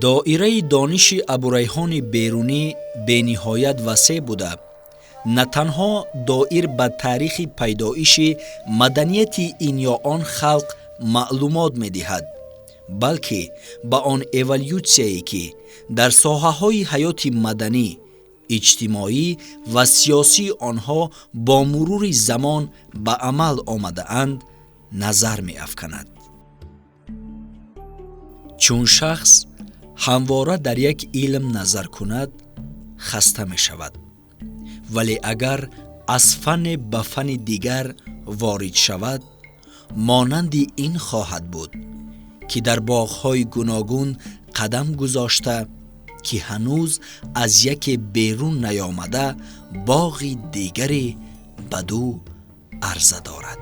Доираи дониши Абурайҳони Берунӣ бениҳоят васеъ буда, на танҳо доир ба таърихи пайдоиши маданияти ин ё он халқ маълумот медиҳад, балки ба он эволютсияе, ки дар соҳаҳои ҳаёти маданӣ, иҷтимоӣ ва сиёсии онҳо бо мурури замон ба амал омадаанд, назар меафканад. Чун шахс ҳамвора дар як илм назар кунад, хаста мешавад, вале агар аз фанне ба фанни дигар ворид шавад, монанди ин хоҳад буд, ки дар боғҳои гуногун қадам гузошта, ки ҳанӯз аз яке берун наёмада, боғи дигаре ба ду арза дорад.